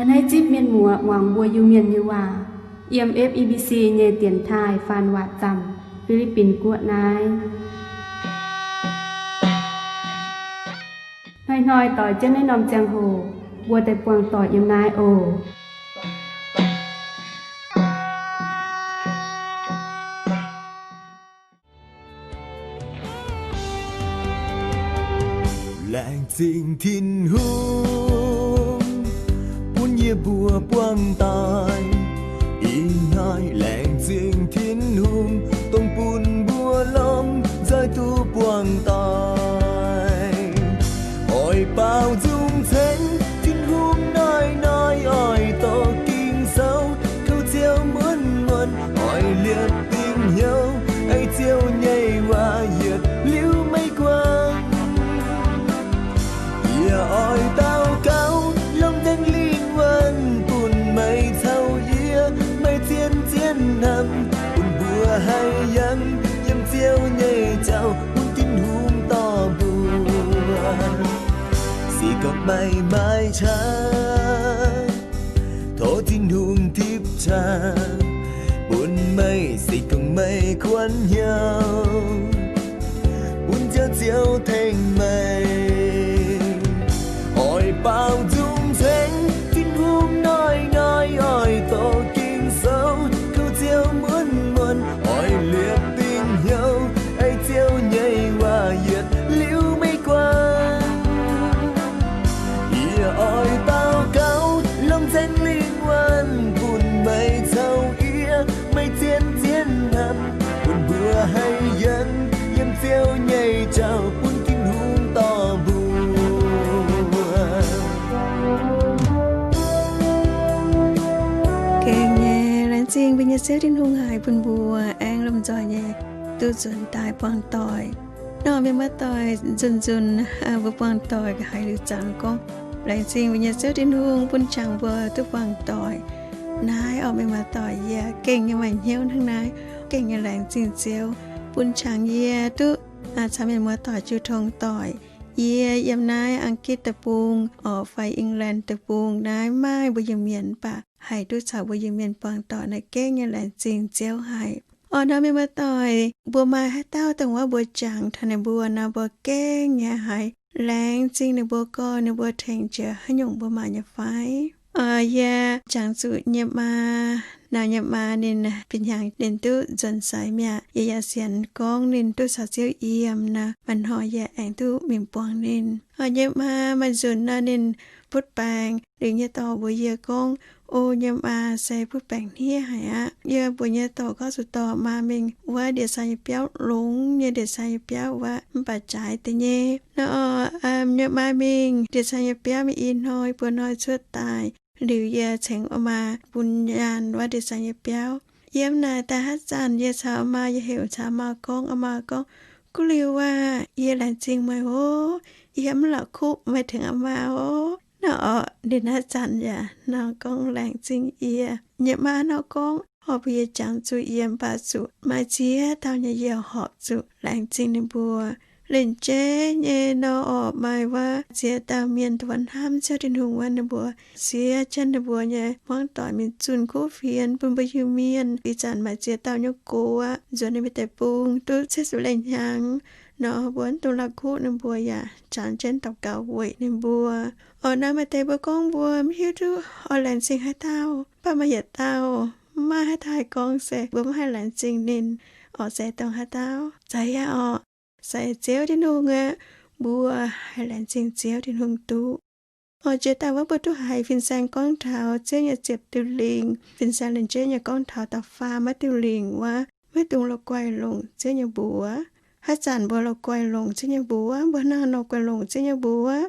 A'hneiv zipv mienh muoz muangx mbuo Iu-Mienh nyei waac yiem F E B C nyei dienx taaih faan waac zaamc, Fi^li^bin Guoqv naaiv. Hnoi-hnoi doix jienv naaiv norm ziangh hoc, mbuo daaih buangh doic yiem naaiv oc. Laengz zingh Tin-Hungh bun yie mbuo buangh doic. Ih hnoi laengz zingh Tin-Hungh, dongh bun mbuo lomh nzoih duqv buangh doic. Oix baaux nzung ceng Tin-Hungh, hnoi-hnoi oix doqc Ging-Sou, kouv Ziouv muonz-muonz oix liepc dingc hnyouv, ei Ziouv nyei waac yietc liuz meih guangc. Yie oix daux gaux, longc Singx Lingh Wuonh bun meih caux yie, meih zien-zien hnamv, bun mbuo haih yangh yiem Ziouv nyei jauv, bun Tin-Hungh dorh mbuo. Se gorngv meih maaih qaqv, tov Tin-Hungh tipv qaqv bun meih. Se gorngv meih kuonx hnyouv, bun Ziouv Ziouv tengx meih. Oix baaux nzung ceng Tin-Hungh, hnoi-hnoi oix doqc Ging-Sou, kouv Ziouv muonz-muonz oix liepc dingc hnyouv, ei Ziouv nyei waac yietc liuz meih guangc. Yie oix daux gaux, longc Singx Lingh Wuonh bun meih caux yie, meih zien-zien hnamv, bun mbuo haih yangh yiem Ziouv nyei jauv, bun Tin-Hungh dorh mbuo. Gengh nyei laengz zingh mbuo nyei Ziouv Tin-Hungh haiz bun mbuo aengx lomh nzoih nyei duqv nzuonx daaih buangh doic. Nor mienh muoz-doic, nzunc-nzunc mbuo buangh doic haiz liuz zaangc gorngv, laengz zingh mbuo nyei Ziouv Tin-Hungh bun jangx mbuo duqv buangh doic. Naaiv orqc, mienh muoz-doic, yie gengh nyei maaih hnyouv hnangv naaiv, gengh nyei laengz zingh Ziouv bun jangx yie duqv caux mienh muoz-doic jiu tong doic. Yie yiem naaiv Ang^gitv Deic-Bung orqc fai England Deic-Bung naaiv maaih mbuo Iu-Mienh, mv baac haih duqv caux mbuo Iu-Mienh buangh doic naaiv gengh nyei laengz zingh Ziouv haic. Orqc, nor mienh muoz-doic, mbuo maaih haaix dauh dongh wuov mbuo jangx taux ninh mbuo nor, mbuo gengh nyei haiz laengz zingh ninh mbuo gorx, ninh mbuo tengx jiex haaix nyungc mbuo maaih nyei fai? Yie jangx zuqc nyei maa. Naaiv nyei maa ninh bienh hnyangx ninh duqv nzuonx seix mi'aqv. Yie yaac sienx gorngv ninh duqv caux Ziouv yiem nor, maaih hnoi yie aengx duqv mingh buangh ninh. Nyei maa maaih nzunc nor ninh butv baengc liuz nyei dorc mbuox yie gorngv, O nyei maa, se butv baengc hniev haic aqv. Yie mbuox nyei dorc gorngv, Zuqc dorh maa mingh wuov ndie-sai nyei biauv, longx nyei ndie-sai nyei biauv wuov, mv baac jaaix deix nyei. Nor nyei maa mingh ndie-sai nyei biauv mingh i hnoi buo hnoi cuotv daaih. Liuz yie cengx maa bun nyaanh wuov ndie-sai nyei biauv. Yiem naaic daaih haaix zanc yie caux maa yaac heuc caux maa gorngv, maa gorngv, Guv liuz aah, yie laengz zingh meih oc. Yie mv la'kuqv meih tengx maa oc. Nor orqc, ninh haaix zanc yaac nor gorngv laengz zingh yie. Nyei maa nor gorngv, horpc bun yie jangx zuqc yiem, mv baac zuqc maaih ziex dauh nyei yie horpc zuqc laengz zingh ninh mbuo. Lengc jeiv nyei nor orqc, maaih wuov ziex dauh mienh dongh wuov hnamv Ziouv Tin-Hungh wuov, ninh mbuo siev jienv ninh mbuo nyei hmuangv doic mingh zunh kuv fienx bun mbuo Iu-Mienh. Ih zanc maaih ziex dauh nyei gox aqv, nzuonx ninh mbuo deic-bung duqv cietv ziepc lengh hnyangx. Nor mbuo mv dungx la'kuqv ninh mbuo yaac jangx jienv daux gaux weic ninh mbuo. Orqc, naaiv maaih deix mbuo gorngv mbuo mv hiuv duqv oix laengz zingh haaix dauh, mv baac maaih yietc dauh, mv maaih haaix dauh haih gorngv se mbuo mv haih laengz zingh ninh. Orqc, se dongh haaix dauh? Zeiz aqv orqc, se Ziouv Tin-Hungh aqv. Mbuo haih laengz zingh Ziouv Tin-Hungh duqv. Orqc, jiex daaih wuov mbuo duqv haiz fin-saeng gorngv taux Ziouv nyei ziepc diuh lingc. Fin-saeng lengc jeiv nyei gorngv taux da'faam maiv diuh lingc wuov, maiv dungx la'guaih longc Ziouv nyei mbuox. Haaix zanc mbuo la'guaih longc Ziouv nyei mbuox, mbuo hnangv haaix nor guaih longc Ziouv nyei mbuox?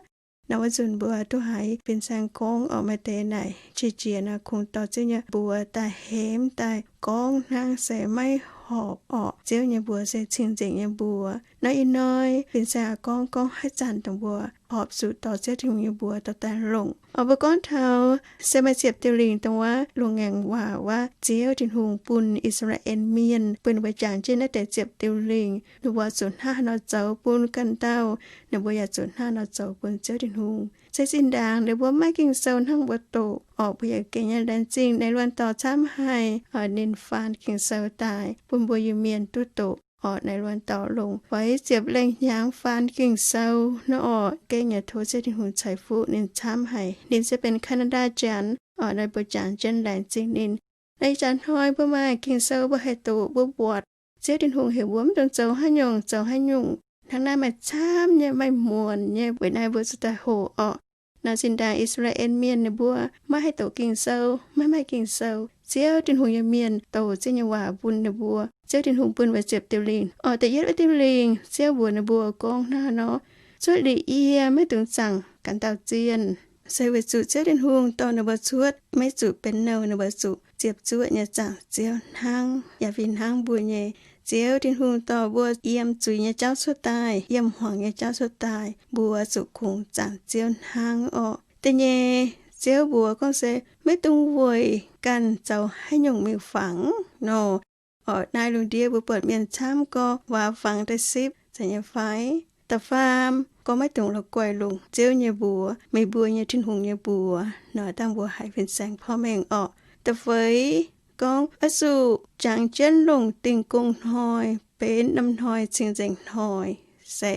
Nor wuov nzunc mbuo duqv haiz fin-saeng gorngv orqc, maaih deix naaic qiex jiez naaic kungx dorh Ziouv nyei mbuox daaih hemx daaih gorngv hnangv se maiv horpc orqc. Ziouv nyei mbuox se cing-nzengc nyei mbuox. Naaiv ih hnoi fin-saeng aqc gorngv, gorngv haaix zanc dongh mbuo horpc zuqc dorh Ziouv Tin-Hungh nyei mbuox dorh daaih longc. Orqc, mbuo gorngv taux se maaih ziepc diuh lingc dongh wuov loz-ngaengc waac wuov, Ziouv Tin-Hungh bun I^saa^laa^en Mienh, bun ninh mbuo jangx jienv naaiv deix ziepc diuh lingc, ninh mbuo zuqc hnangv haaix nor zoux bun ganh dauh, ninh mbuo yaac zuqc hnangv haaix nor zoux bun Ziouv Tin-Hungh. Se zinh ndaangc ninh mbuo maiv maaih Ging-Sou hnangv mbuo doqc orqc, mbuo yaac gengh nyei laengz zingh naaiv luonx dorh camv haic, ninh faan Ging-Sou daaih bun mbuo Iu-Mienh duqv doqc orqc, naaiv luonx dorh longc feix ziepc lengh hnyangx faan Ging-Sou nor orqc, gengh yaac tov Ziouv Tin-Hungh ceix fuqv ninh camv haic. Ninh se benx Canada janx orqc, naaiv mbuo jangx jienv laengz zingh ninh. Naaiv ih jaax hnoi mbuo maaih Ging-Sou mbuo haih doqc mbuo mbuatc Ziouv Tin-Hungh heuc mbuo maiv dungx zoux haaix nyungc zoux haaix nyungc. Hnangv naaiv maaih camv nyei, maaih muonc nyei, weic naaiv mbuo zuqc daaih hoqc orqc. Nor zinh ndaangc I^saa^laa^en Mienh ninh mbuo maiv haih doqc Ging-Sou, maiv maaih Ging-Sou. Ziouv Tin-Hungh nyei mienh douc Ziouv nyei waac bun ninh mbuo. Ziouv Tin-Hungh bun mbuo ziepc diuh lingc orqc. Da'yietv wuov diuh lingc Ziouv mbuox ninh mbuo gorngv hnangv haaix nor, cuotv liuz yie maiv dungx zaangc ganh dauh zienh. Se weic zuqc Ziouv Tin-Hungh dorh ninh mbuo cuotv, maiv zuqc benx nouh ninh mbuo zuqc ziepc zuoqv nyei zaangc Ziouv hnangv. Yaac fih hnangv mbuo nyei, Ziouv Tin-Hungh dorh mbuo yiem zuiz nyei jauv cuotv daaih, yiem hmuangx nyei jauv cuotv daaih, mbuo zuqc kungx zaangc Ziouv hnangv orqc. Da'nyeic, Ziouv mbuox gorngv se maiv dungx weic ganh zoux haaix nyungc miuc-fangx nor. Orqc, naaiv lungh ndiev mbuo buatc mienh camv gorngv waac fangx da'sipv, zeiz nyei fai? Da'faam, gorngv maiv dungx la'guaih longc Ziouv nyei mbuox, meih mbuo nyei Tin-Hungh nyei mbuox nor, dangh mbuo haiz fin-saeng porv mengh orqc. Da'feix, gorngv oix zuqc jangx jienv longc Dingh Gong Hnoi benx norm hnoi cing-nzengc hnoi. Se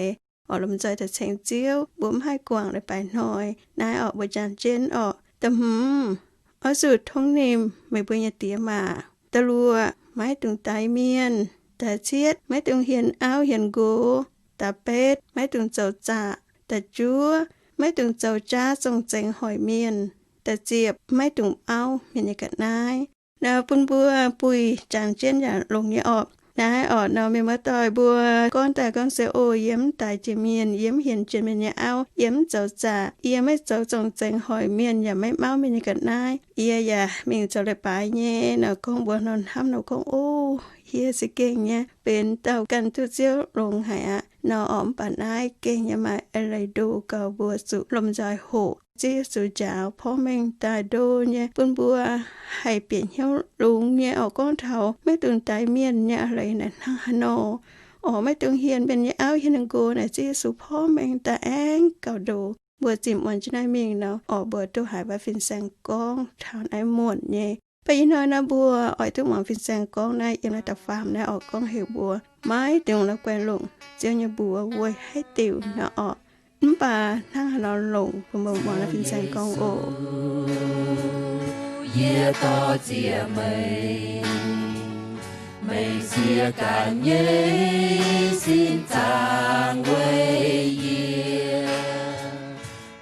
orqc, lomh nzoih daaih ceng Ziouv, mbuo mv haih guangc leiz-baaix hnoi. Naaiv orqc, mbuo jangx jienv orqc. Da'hmz, oix zuqc tong nimc meih mbuo nyei diex maac. Da'luoqc, maiv dungx daix mienh. Da'cietv, maiv dungx hienx auv hienx nqox. Da'betv, maiv dungx zoux zaqc. Da'juov, maiv dungx zoux jaav zong-zengx hoic mienh. Da'ziepc, maiv dungx auv mienh nyei ga'naaiv. Nor bun mbuo buih jangx jienv yaac longx nyei orqc. Naaiv orqc, nor mienh muoz-doic mbuo gorngv daaih gorngv se, O, yie mv daix jiex mienh, yie mv hienx jiex mienh nyei auv, yie mv zoux zaqc, yie maiv zoux zong-zengx hoic mienh yaac maiv mauv mienh nyei ga'naaiv, yie yaac mingh zoux leiz-baaix nyei. Nor gorngv mbuox nor hnamv nor gorngv, O, yie za'gengh nyei benx dauh ganh duqv Ziouv longx haic aqv nor orqc. Mv baac naaiv gengh nyei maaih eix leiz ndo gauh mbuo zuqc lomh nzoih hoqc Ziouv Yesu njaaux porv mengh daaih ndo nyei bun mbuo haih bieqc hnyouv longx nyei orqc. Gorngv taux maiv dungx daix mienh nyei eix leiz naaic hnangv haaix nor orqc, maiv dungx hienx mienh nyei auv hienx ninh nqox naaic, Ziouv Yesu porv mengh daaih aengx gauh ndo. Mbuo zinh muonz jienv naaiv mingh nor orqc, mbuo duqv haiz waac fin-saeng gorngv taux naaiv muonc nyei. Baac ih hnoi naaiv mbuo oix duqv muangx fin-saeng gorngv naaiv yiem naaiv da'faam naaiv orqc, gorngv heuc mbuo maiv dungx la'guaih longc Ziouv nyei mbuox weic haaix diuc nor orqc. Mv baac hnangv haaix nor longc, bun mbuo muangx naaiv fin-saeng gorngv oc. Yie dor ziec meih, meih siex ganh nyei sin zaangc weic yie.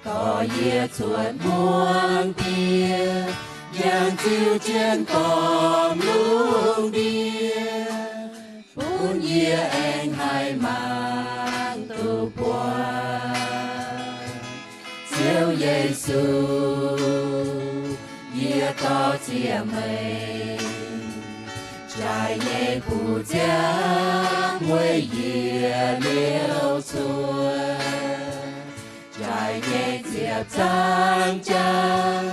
Dorh yie cuotx hmuangx die, yangh ziux jienv gormx lungh ndiev, bun yie aengx haih mangc duqv buatc Ziouv Yesu. Yie dor ziec meih, jaaix nyei gu'nguaaz ziangh weic yie liouc cuotv. Jaaix nyei ziepc zangv jaax,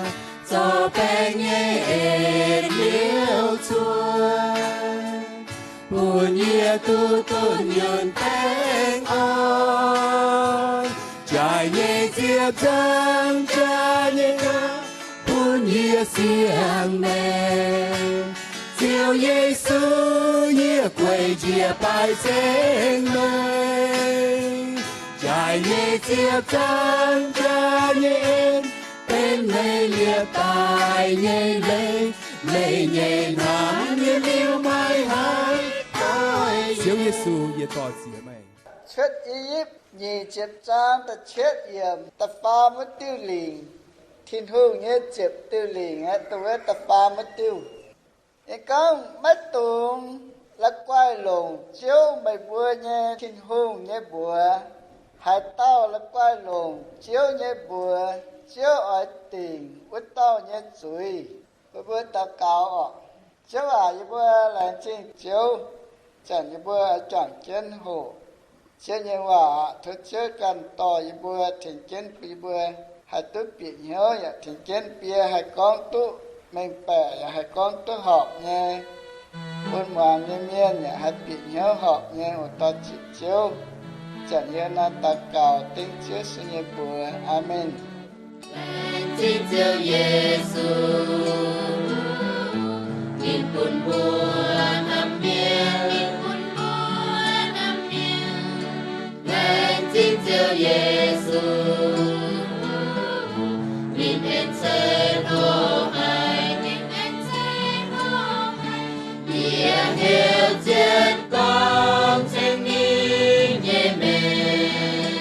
zorqv baengh nyei en liouc cuotv, bun yie duqv dunh yunh baengh orn. Jaaix nyei ziepc zangv jaax nyei, bun yie siang-maengc. Ziouv Yesu, yie gueic njiec baaic ceng meih. Jaaix nyei ziepc zangv jaax nyei en, benx meih liepc daaih nyei leiz. Meih nyei hnamv yie liuz maiv haih doix. Ziouv Yesu, yie dor ziec meih. Cuotv I^yipv nyic ziepc zaang da'cietv yiemc, da'faam wuov diuh lingc. Tin-Hungh nyei ziepc diuh lingc aeqv, dongh wuov da'faam wuov diuh. Ninh gorngv, maiv dungx la'guaih longc Ziouv meih mbuo nyei Tin-Hungh nyei mbuox. Haaix dauh la'guaih longc Ziouv nyei mbuox, Ziouv oix dingc wuov dauh nyei zuiz. Mbuo, mbuo daux gaux oc. Ziouv aac, yie mbuo laengz zingh Ziouv, zanc yie mbuo juangc jienv hoqc Ziouv nyei waac. Tov Ziouv ganh dorh yie mbuo, tengx jienv bun yie mbuo haih duqv bieqc hnyouv, yaac tengx jienv bun yie haih gorngv duqv mengh baeqc, yaac haih gorngv duqv horpc nyei. Bun muangx nyei mienh yaac haih bieqc hnyouv horpc nyei oc. Dor ziec Ziouv, zanc yie naaiv daux gaux dengv Ziouv Yesu nyei mbuox. Aamen. Laengz zingh Ziouv Yesu, ninh bun mbuo hnamv mienh, ninh bun mbuo hnamv mienh. Laengz zingh Ziouv Yesu, ninh benx ceix nor haic, ninh benx ceix nor haic. Yie heuc jienv gorngv ceng ninh nyei mengh,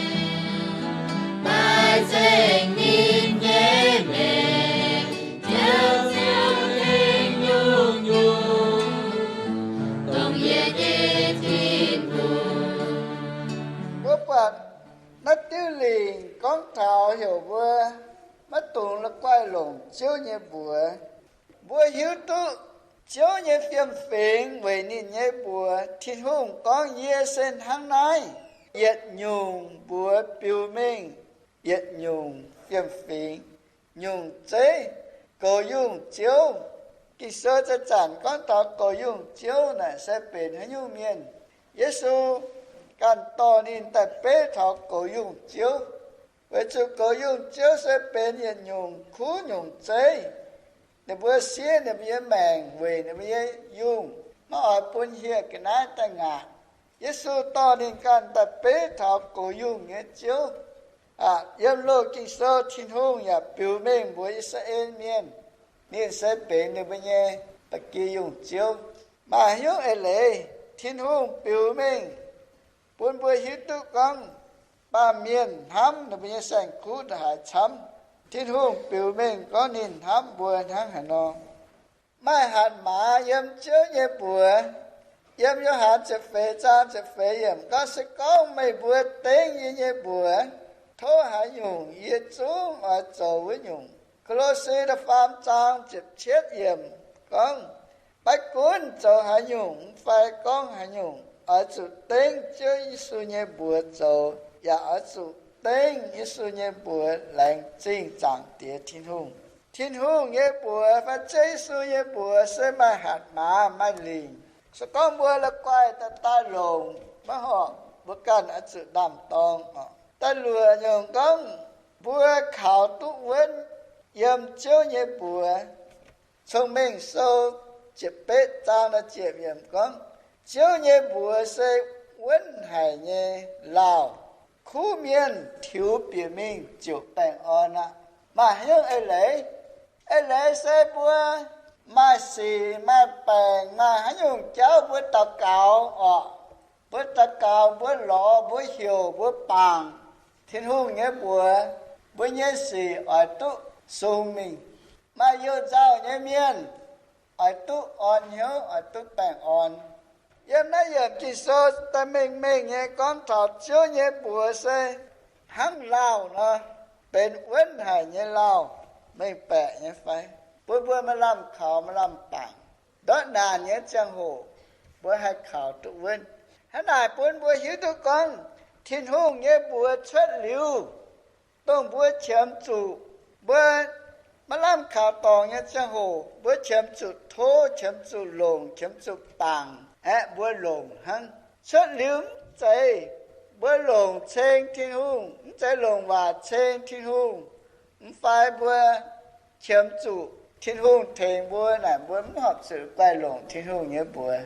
maaih ceng ninh nyei mengh, Ziouv, Ziouv tengx nyungc-nyungc, dongh yie nyei Tin-Hungh. Mbuo buatc naaiv diuh lingc gorngv taux heuc mbuo maiv dungx la'guaih longc Ziouv nyei mbuox. Mbuo hiuv duqv Ziouv nyei fiem-fingx weic ninh nyei mbuox. Tin-Hungh gorngv, Yie se hnangv naaiv, yietc nyungc mbuox biux mengh, yietc nyungc fiem-fingx, nyungc zeiv. Goux yungh ziouv. Ging-Sou zanc-zanc gorngv taux goux yungh ziouv naaic se benx haaix nyungc mienh. Yesu ganh dorh ninh daaih beiv taux goux yungh ziouv, weic zuqc goux yungh ziouv se benx yietc nyungc kuv nyungc zeiv. Ninh mbuo siev ninh mbuo nyei maengc weic ninh mbuo nyei yungh, maiv oix bun hieh ga'naaiv daaih ngaatc. Yesu dorh ninh ganh daaih beiv taux goux yungh nyei ziouv. Yiem Loz-Ging Sou, Tin-Hungh yaac biux mengh mbuox I^saa^laa^en Mienh, ninh se benx ninh mbuo nyei ba'gi yungh ziouv. Maaih haaix nyungc eix leiz Tin-Hungh biux mengh bun mbuo hiuv duqv gorngv baamh mienh hnamv ninh mbuo nyei saeng-kuv ndongc haaix camv? Tin-Hungh biux mengh gorngv ninh hnamv mbuo hnangv haaix nor. Maaih hatc maaz yiem Ziouv nyei mbuox. Yiem Yo^han ziepc feix zaang ziepc feix yiemc gorngv, Se gorngv meih mbuo dengv yie nyei mbuox, tov haaix nyungc yie zungv oix zoux wuov nyungc. Ko^lo^se da'faam zaang ziepc cietv yiemc gorngv, Maiv gunv zoux haaix nyungc mv fai gorngv haaix nyungc, oix zuqc dengv Ziouv Yesu nyei mbuox zoux, yaac oix zuqc dengv Yesu nyei mbuox laengz zingh Zaangc Diex Tin-Hungh. Tin-Hungh nyei mbuox fai Ziouv Yesu nyei mbuox se maaih hatc maaz maaih lingc. Se gorngv mbuo la'guaih daaih daaih longc maiv horpc, mbuo ganh oix zuqc ndaam-dorng oc. Da'luoqc nyungc gorngv, mbuo kaux duqv wuonv yiem Ziouv nyei mbuox. Cong-Mengh Sou ziepc betv zaang ziepc yiemc gorngv, Ziouv nyei mbuox se wuonv haic nyei lauh. Kuv mienh tiux bieqc mingh ziouc baengh orn aqv. Maaih haaix nyungc eix leiz? Eix leiz se mbuo maaih sic maaih baengc, maaih haaix nyungc jauv mbuo daux gaux orqc, mbuo daux gaux, mbuo lorz, mbuo heuc, mbuo bangc Tin-Hungh nyei mbuox, mbuo nyei sic oix duqv sung mingh. Maaih youh nzauh nyei mienh oix duqv orn hnyouv, oix duqv baengh orn. Yiem naaiv yiemc Ging-Sou daaih mengh mengh nyei gorngv taux Ziouv nyei mbuox se hnangv lauh nor, benx wuonv haic nyei lauh, mengh baeqc nyei fai, bun mbuo maaih lamh kaux maaih lamh bangc. Ndortv naanc nyei ziangh hoc mbuo haih kaux duqv wuonv. Hnangv naaic bun mbuo hiuv duqv gorngv Tin-Hungh nyei mbuox cuotv liuz, dongh mbuo qiemx zuqc, mbuo maiv lamh kaux dorngx nyei ziangh hoc mbuo qiemx zuqc tov, qiemx zuqc longc, qiemx zuqc bangc aeqv, mbuo longc hnangv. Cuotv liuz mv zeiz mbuo longc ceng Tin-Hungh, mv zeiz longc waac ceng Tin-Hungh, mv fai mbuo qiemx zuqc Tin-Hungh tengx mbuo naaic, mbuo mv horpc zuqc guaih longc Tin-Hungh nyei mbuox.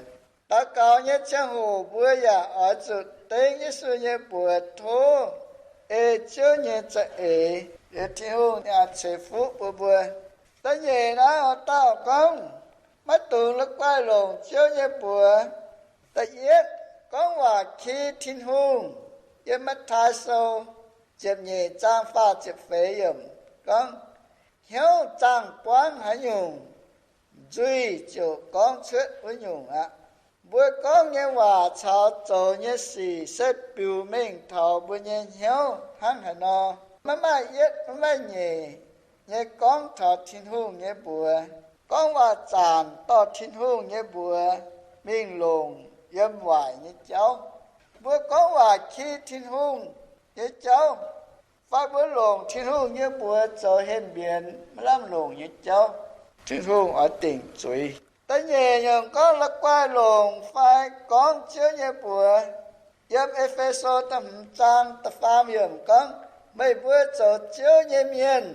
Daux gaux nyei ziangh hoc mbuo yaac oix zuqc dengv Yesu nyei mbuox tov ei Ziouv nyei za'eix, liuz Tin-Hungh yaac ceix fuqv bun mbuo. Da'nyeic naaiv oix dauh gorngv maiv dungx la'guaih longc Ziouv nyei mbuox. Da'yietv, gorngv waac ki Tin-Hungh. Yiem Matv^taai Sou ziepc nyeic zaang faah ziepc feix yiemc gorngv, Hnyouv zaangh buangv haaix nyungc, nzuih ziouc gorngv cuotv wuov nyungc aqv. Mbuo gorngv nyei waac caux zoux nyei sic se biux mengh taux mbuo nyei hnyouv hnangv haaix nor. Maiv maaih yietv maiv maaih nyeic nyei gorngv taux Tin-Hungh nyei mbuox. Gorngv waac zaanc dorh Tin-Hungh nyei mbuox mingh longc yiem waaic nyei jauv. Mbuo gorngv waac ki Tin-Hungh nyei jauv fai mbuo longc Tin-Hungh nyei mbuox zoux henv mbienx maiv lamh longc nyei jauv, Tin-Hungh oix dingc zuiz. Da'nyeic nyungc gorngv la'guaih longc fai gorngv Ziouv nyei mbuox. Yiem E^fe^so da'hmz zaang da'faam yiemc gorngv, Meih mbuo zoux Ziouv nyei mienh,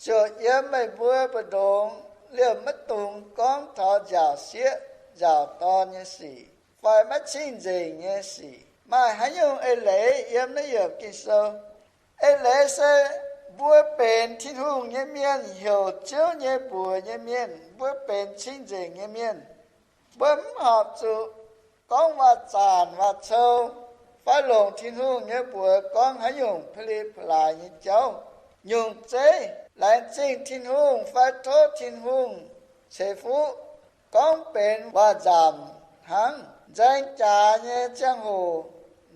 ziouc yiem meih mbuo mbu'ndongx liemh maiv dungx gorngv taux nziaauc sieqv nziaauc dorn nyei sic fai maiv cing-nzengc nyei sic. Maaih haaix nyungc eix leiz yiem naaiv yiemc Ging-Sou? Eix leiz se mbuo benx Tin-Hungh nyei mienh, heuc Ziouv nyei mbuox nyei mienh, mbuo benx cing-nzengc nyei mienh. Mbuo mv horpc zuqc gorngv waac-zaanc waac-cou fai longc Tin-Hungh nyei mbuox gorngv haaix nyungc pa'li pa'laaix nyei jauv. Nyungc zeiv laengz zingh Tin-Hungh fai tov Tin-Hungh ceix fuqv, gorngv benx waac-nzamc hnangv. Nzaeng jaax nyei ziangh hoc,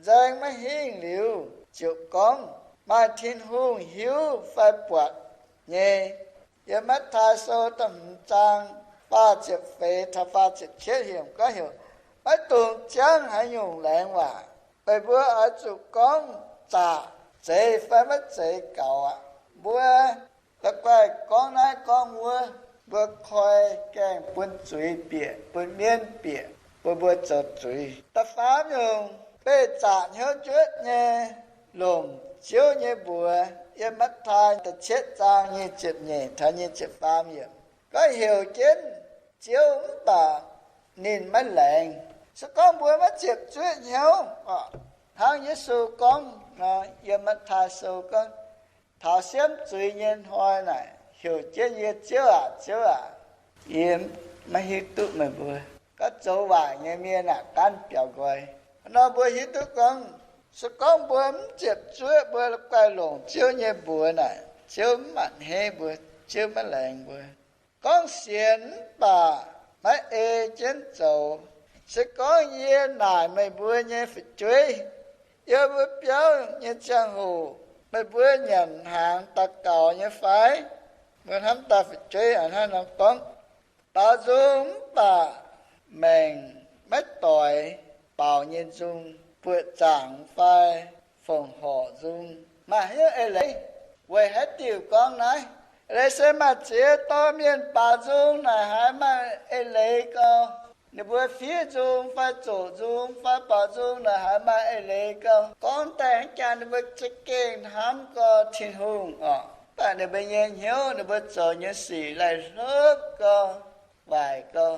nzaeng maiv hingh liuz ziouc gorngv, maaih Tin-Hungh hiuv fai buatc nyei. Yiem Matv^taai Sou da'hmz zaang faah ziepc feix taux faah ziepc cietv heuc gorngv heuc, maiv dungx jangv haaix nyungc laengz waac. Meih mbuo oix zuqc gorngv zaqc, zeiz fai maiv zeiz gaux aqv. Mbuo la'guaih gorngv naaiv gorngv wuov, mbuo koi gaengh bun zuiz bieqc, bun mienv bieqc, bun mbuo zoux zuiz. Da'faam nyungc, beih zaqc hnyouv njuotv nyei longc Ziouv nyei mbuox. Yiem Matv^taai da'cietv zaang nyic ziepc nyeic taux nyic ziepc faam yiemc gorngv heuc jienv Ziouv mv baac ninh maiv laengz. Se gorngv mbuo maiv ziepc zuoqv hnyouv, hnangv Yesu gorngv nor, yiem Matv^taai Sou gorngv, taux siemv zuiz nyei hnoi naaic heuc jienv yie, Ziouv aac, Ziouv aac, yie maiv hiuv duqv meih mbuo. Gorngv zoux waaic nyei mienh aah, gaanv biaux nqoi. Hnangv nor mbuo hiuv duqv gorngv, se gorngv mbuo mv ziepc zuoqv, mbuo la'guaih longc Ziouv nyei mbuox naaic, Ziouv mv maanc hei mbuo, Ziouv maiv laengz mbuo. Gorngv sienx mv baac maiv ei jienv zoux. Se gorngv yie naaic meih mbuo nyei fu'jueiv, yiem wuov biauv nyei ziangh hoc meih mbuo nyanc hnaangx daux gaux nyei fai? Mbuo hnamv daaih fu'jueiv hnangv nor gorngv, baaux nzung mv baac maengc maiv doix baaux nyei nzung, buoqc zaangc fai fongc horc nzung. Maaih haaix nyungc eix leiz? Weic haaix diuc gorngv naaiv? Eix leiz se maaih ziex dorh mienh baaux nzung naaic haiz maaih eix leiz gau. Ninh mbuo fiev nzung fai zoqc nzung fai baaux nzung naaic haiz maaih eix leiz gau. Gorngv daaih hnangv jaa ninh mbuo za'gengh hnamv gau Tin-Hungh oc. Mv baac ninh mbuo nyei hnyouv, ninh mbuo zoux nyei sic laih hlopv gau, waaic gau.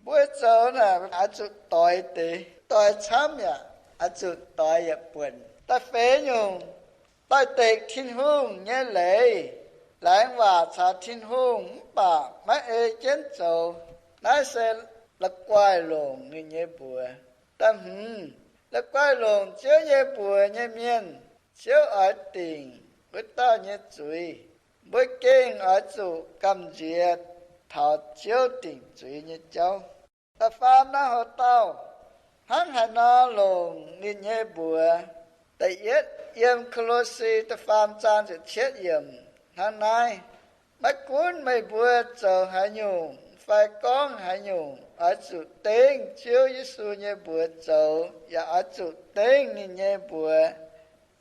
Mbuo zoux naaic oix zuqc doix deix, doix camv yaac oix zuqc doix yietc buonc. Da'feix nyungc, doix-dekc Tin-Hungh nyei leiz, laengz waac caux Tin-Hungh mv baac maiv ei jienv zoux. Naaiv se la'guaih longc ninh nyei mbuox. Da'hmz, la'guaih longc Ziouv nyei mbuox nyei mienh, Ziouv oix dingc wuov dauh nyei zuiz. Mbuo gengh oix zuqc gamh nziex taux Ziouv dingc zuiz nyei jauv. Da'faam naaiv hoc dauh hnangv haaix nor longc ninh nyei mbuox? Da'yietv, yiem Ko^lo^si da'faam zaang ziepc cietv yiemc hnangv naaiv, maiv gunv meih mbuo zoux haaix nyungc fai gorngv haaix nyungc, oix zuqc dengv Ziouv Yesu nyei mbuox zoux, yaac oix zuqc dengv ninh nyei mbuox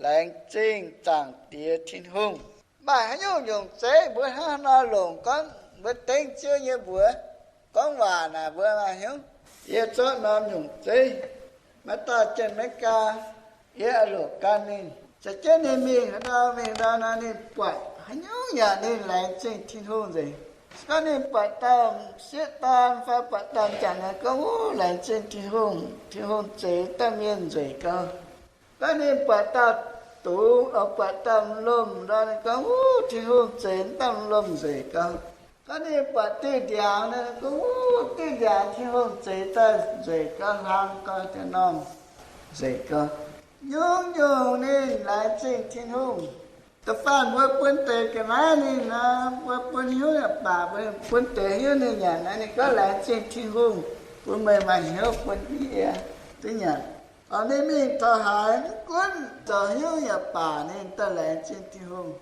laengz zingh Zaangc Diex Tin-Hungh. Maaih haaix nyungc nyungc zeiv mbuo hnangv haaix nor longc gorngv mbuo dengv Ziouv nyei mbuox? Gorngv waac naaic mbuo maaih hnyouv. Yie zorqv norm nyungc zeiv, maiv dauh jienv Meigaa, yie oix loc gan ninh. Za'gengh ninh mingh haaix ndau mingh ndau nor, ninh buatc haaix nyungc yaac ninh laengz zingh Tin-Hungh nzengc. Se gorngv ninh buatc dauh sieqv dorn fai buatc dauh m'jangc nor, gorngv, Wuov, laengz zingh Tin-Hungh, Tin-Hungh zeix dauh mienh nzueic gau. Gorngv ninh buatc dauh dungz, buatc dauh lomh ndau, ninh gorngv, Wuov, Tin-Hungh zeix dauh lomh nzueic gau. Gorngv ninh buatc diuh ndiangx, ninh gorngv, Wuov, diuh ndiangx Tin-Hungh zeix daaih nzueic gau, hlang gau, daaih normh nzueic gau. Nyungc-nyungc ninh laengz zingh Tin-Hungh. Da'faanh mbuo bun deix ga'naaiv ninh nor, mbuo bun hnyouv yaac baac, mbuo bun deix hnyouv ninh yaac naaiv, ninh gorngv laengz zingh Tin-Hungh, bun meih maaih hnyouv bun yie duqv nyanc. Orqc, ninh mingh taux haaix, mv gunv zoux hnyouv yaac baac, ninh daaih laengz zingh Tin-Hungh.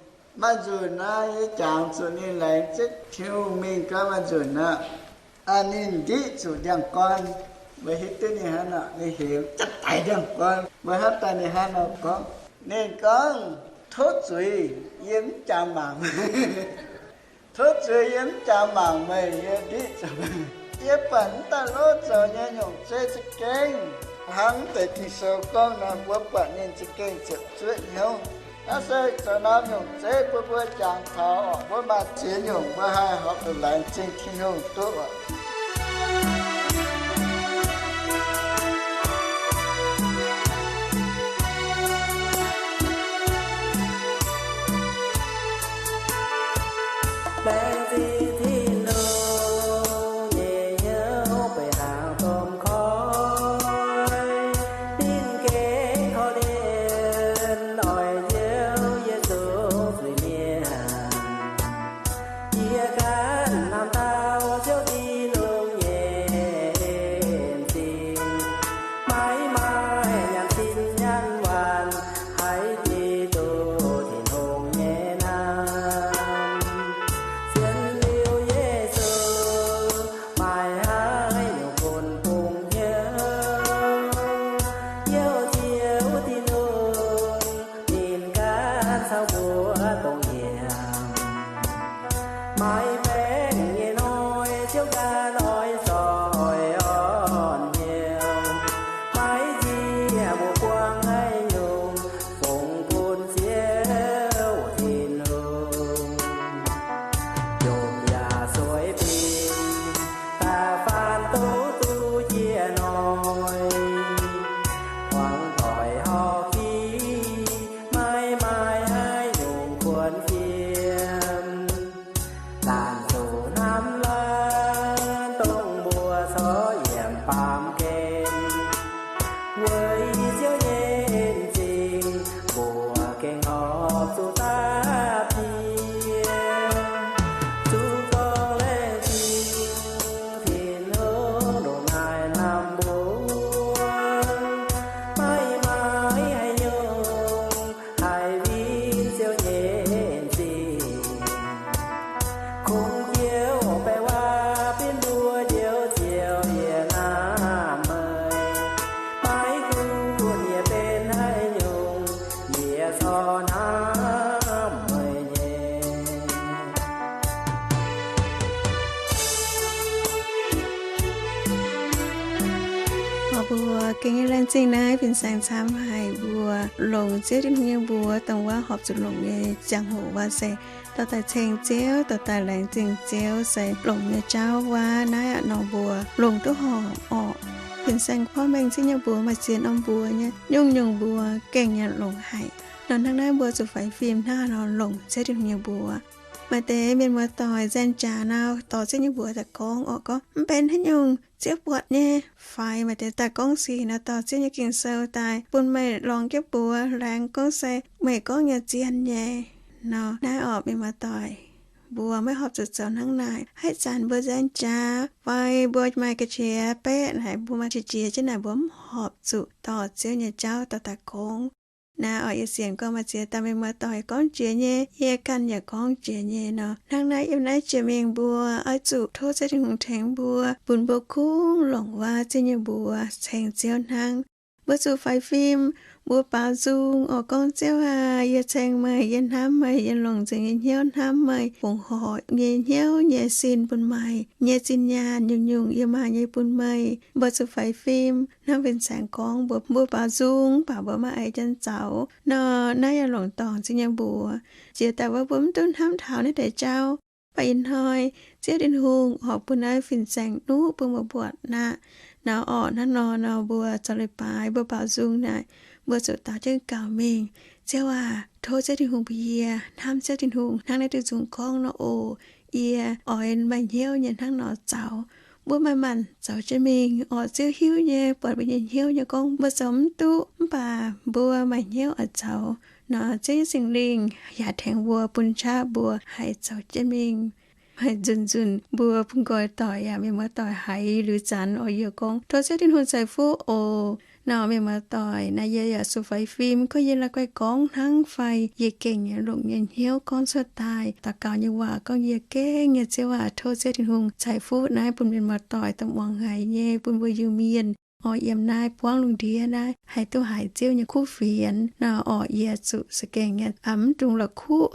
Maaih nzunc nor, yie jangx zuqc ninh laengz zingh Tin-Hungh mingh gau. Maaih nzunc nor, ninh ndiqv zuqc ndiangx-gorn. Meih hiuv duqv ninh hnangv nor, ninh hemx jatv daic ndiangx-gorn. Meih hnamv daaih ninh hnangv nor gorngv. Ninh gorngv, Tov zuiz, yie mv jangx mangc. Tov zuiz, yie mv jangx mangc meih, yie ndiqv zuqc. Yie buatc mv daaih lov zoux nyei nyungc zeiv za'gengh hnangv deix Ging-Sou gorngv nor, mbuo buatc ninh za'gengh ziepc zuoqv hnyouv. Naaiv se zoux norm nyungc zeiv bun mbuo jangx taux oc. Mbuo maaih ziex nyungc mbuo haih horpc zuqc laengz zingh Tin-Hungh duqv oc. Laengz zingh Tin-Hungh nyei hnyouv beic hnaangx domh koiv, ninh gengh korv-lienh oix njoux yie zungv zuiz-mienh. Yie ganh hnamv taux Ziouv Tin-Hungh nyei en zingh, maiv maaih nyanc zinh nyanc waanc, haiz Giduc Tin-Hungh nyei naamh. Sienx liuz Yesu, maaih haaix nyungc gunv bungx hnyouv, Ziouv Tin-Hungh ninh ganh caux mbuo dongh nyiemc. Maiv baengh nyei hnoi Ziouv ganh oix zoih orn hnyouv, maiv nziex mbuo buangh haaix nyungc fungx bun Ziouv Tin-Hungh. Jomc yaac sueiv binh, da'faanh duqv duqv jiex hnoi, muangx doic horpc ki, maiv maaih haaix nyungc kuonx fiem. Laanh zuqc hnamv laanh dongh mbuo corc yiemc baamh gen. Weic Ziouv nyei en zingh, mbuo gengh horpc zuqc dapv jiex. Zuqc gorngv laengz zingh Tin-Hungh ndongc naaiv hnamv mbuo, maiv maaih haaix nyungc haih win Ziouv nyei en zingh. Kungx Ziouv baeqc waac binc mbuo Njoux Ziouv yie hnamv meih, maiv gunv yie benx haaix nyungc, yie corc hnamv meih nyei. Mbuo gengh nyei laengz zingh naaiv fin-saeng camv haic mbuo longc Ziouv Tin-Hungh nyei mbuox dongh wuov horpc zuqc longc nyei ziangh hoc wuov se dorh daaih ceng Ziouv, dorh daaih laengz zingh Ziouv se longc nyei jauv wuov naaiv aqv nor mbuo longc duqv horpc orqc. Fin-saeng porv mengh Ziouv nyei mbuox maaih ziex norm mbuox nyei, nyungc-nyungc mbuox gengh nyei longc haic. Nor hnangv naaiv mbuo zuqc faix fim hnangv nor longc Ziouv Tin-Hungh nyei mbuox. Maaih deix mienh muoz-doic nzaeng jaax nor dorh Ziouv nyei mbuox daaih gorngv orqc, gorngv mv benx haaix nyungc, Ziouv buatc nyei. Fai maaih deix daaih gorngv sic nor dorh Ziouv nyei Ging-Sou daaih bun meih lorngx jienv buoz laengz gorngv se meih gorngv nyei zien nyei. Nor naaiv orqc, mienh muoz-doic, mbuo maiv horpc zuqc zoux hnangv naaic. Haaix zanc mbuo nzaeng jaax fai mbuo maaih ga'qiex baeqv naaic, mbuo maaih qiex jiez jienv naaic, mbuo mv horpc zuqc dorh Ziouv nyei jauv dorh daaih gorngv. Naaiv orqc, yie sienx gorngv maaih ziex dauh mienh muoz-doic gorngv jiex nyei, yie ganh yaac gorngv jiex nyei nor. Hnangv naaiv yiem naaiv jiex mingh mbuo oix zuqc tov Ziouv Tin-Hungh tengx mbuo, bun mbuo kungx longc waac Ziouv nyei mbuox ceng Ziouv hnangv. Mbuo zuqc faix fim, mbuo baaux nzung orqc, gorngv, Ziouv aac, yie ceng meih, yie hnamv meih, yie longc nzengc nyei hnyouv hnamv meih, fongc horc nyei hnyouv nyei sin bun meih, nyei zinh nyaanh nyungc-nyungc yie maaih nyei bun meih. Mbuo zuqc faix fim hnangv fin-saeng gorngv mbuo, mbuo baaux nzung, mv baac mbuo maiv eix jienv zaux nor. Naaiv yaac longc dorngc Ziouv nyei mbuox. Jiex daaih wuov mbuo mv duqv hnamv taux naaiv deix jauv. Mv baac ih hnoi Ziouv Tin-Hungh horpc bun naaiv fin-saeng nuqv bun mbuo buatc aqv. Nor orqc, hnangv nor nor mbuo zoux leiz-baaix, mbuo baaux nzung naaic, mbuo zuqc daux jienv gaux mingh, Ziouv aac, tov Ziouv Tin-Hungh bun yie hnamv Ziouv Tin-Hungh hnangv naaiv diuh nzung gorngv nor oc. Yie oix maaih hnyouv nyei hnangv nor zaux. Mbuo maaih maanc zoux jienv mingh orqc, Ziouv hiuv nyei, buatc mbuo nyei hnyouv nyei gorngv mbuo zoux mv duqv, mv baac mbuo maaih hnyouv oix zoux nor, Ziouv nyei Singx Lingh yaac tengx mbuo, bun qaqv mbuo haih zoux jienv mingh. Maaih nzunc-nzunc mbuo bun nqoi doic yaac mienh muoz-doic haiz liuz zanc oix yie gorngv, Tov Ziouv Tin-Hungh ceix fuqv oc. Nor mienh muoz-doic, naaiv yie yaac zuqc faix fim gorngv yie la'guaih gorngv hnangv fai yie gengh nyei longc nyei hnyouv gorngv cuotv daaih. Daux gaux nyei waac gorngv yie gengh nyei. Ziouv aac, tov Ziouv Tin-Hungh ceix fuqv naaiv bun mienh muoz-doic daaih muangx haiz nyei, bun mbuo Iu-Mienh oix yiem naaiv buangv lungh ndiev naaiv haih duqv haiz Ziouv nyei kuv fienx. Nor orqc, yie zuqc za'gengh nyei mv dungx la'kuqv,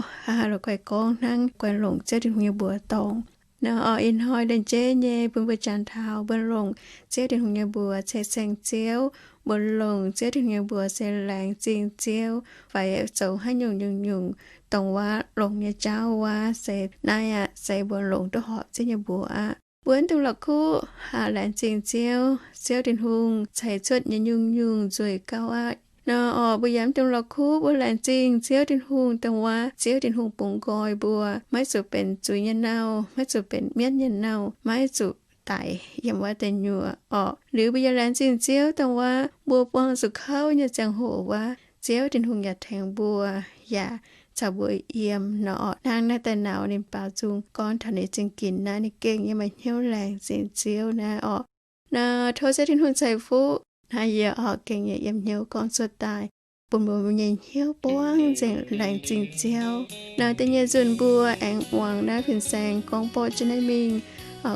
la'guaih gorngv hnangv, guaih longc Ziouv Tin-Hungh nyei mbuox dorngc. Nor orqc, ih hnoi lien jeiv nyei bun mbuo janx taux mbuo longc Ziouv Tin-Hungh nyei mbuox ceix ceng Ziouv, mbuo longc Ziouv Tin-Hungh nyei mbuox se laengz zingh Ziouv, fai zoux haaix nyungc nyungc-nyungc dongh wuov longx nyei jauv wuov se naaiv aqv, se mbuo longc duqv horpc Ziouv nyei mbuox aqv. Mbuo mv dungx la'kuqv, aa, laengz zingh Ziouv, Ziouv Tin-Hungh ceix cuotv nyei nyungc-nyungc nzueic gauh aqv. Nor orqc, mbuo yaac mv dungx la'kuqv, mbuo laengz zingh Ziouv Tin-Hungh dongh wuov Ziouv Tin-Hungh bungx nqoi mbuo, maiv zuqc benx zuiz nyei nauh, maiv zuqc benx mienv nyei nauh, maiv zuqc daic yiem wuov deic nyuoqc orqc. Liuz mbuo yaac laengz zingh Ziouv dongh wuov mbuo buangh zuqc kouv nyei ziangh hoc wuov, Ziouv Tin-Hungh yaac tengx mbuo, yaac caux mbuo yiem nor orqc. Hnangv naaiv daaih naux ninh baaux nzung gorngv taux ninh zingh ginx naaiv, ninh gengh yiem meih hnyouv laengz zingh Ziouv naaiv orqc. Nor tov Ziouv Tin-Hungh ceix fuqv naaiv yie orqc, gengh yaac yiem hnyouv gorngv cuotv daaih bun mbuo nyei hnyouv buangv nzengc laengz zingh Ziouv. Nor da'nyeic nzunc mbuo aengx muangx naaiv fin-saeng gorngv borqv jienv naaiv mingh,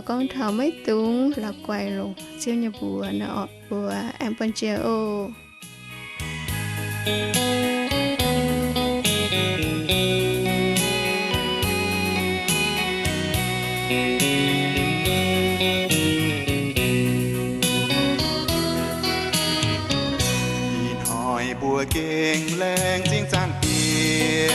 gorngv taux maiv dungx la'guaih longc Ziouv nyei mbuox nor orqc. Mbuo aengx buangh jiex oc. Ih hnoi mbuo gengh laengz zingh Zaangc Diex,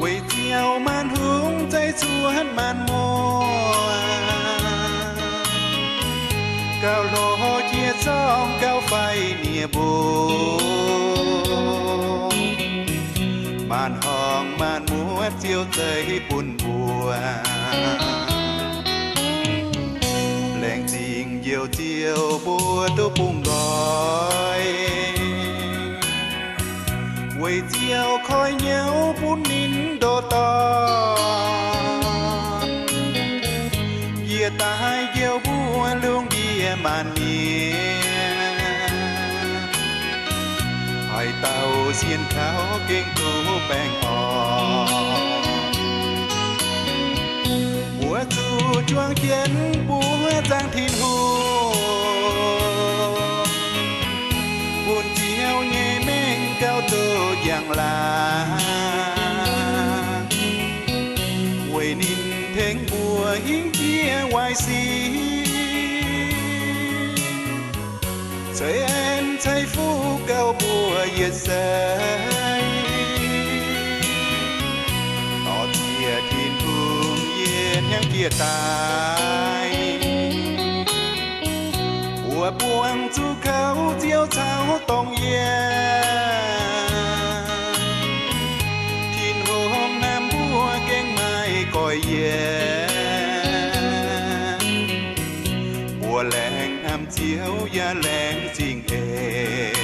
weic Ziouv maanc hungh zeiv cuotv maanc muoz, gauh hlo jiex zorng gauh faix nie mbuo. Maanc horngh maanc muotv Ziouv zeiv bun mbuo. Laengz zingh Njoux Ziouv mbuo duqv bungx nqoi, weic Ziouv koi hnyouv bun ninh ndoh dorn. Yie daaih njoux mbuo lungh ndiev maanc nyiex, haaix dauh sienh kaux gengh duqv baengh orn. Mbuo zuqc juang jienv buov zaangc Tin-Hungh, bun Ziouv nyei mengh gauh duqv njang-laangc, weic ninh tengx mbuo hingv jiex waaic sic. Ceix en ceix fuqv gauh mbuo yietc seix, dorh ziex Tin-Hungh yie hnyangx jiex daaih. Mbuo buangh zuqc kouv Ziouv caux dongh yie, Tin-Hungh hnamv mbuo gengh maiv goiv yie. Mbuo laengz hnamv Ziouv yaac laengz zingh eix.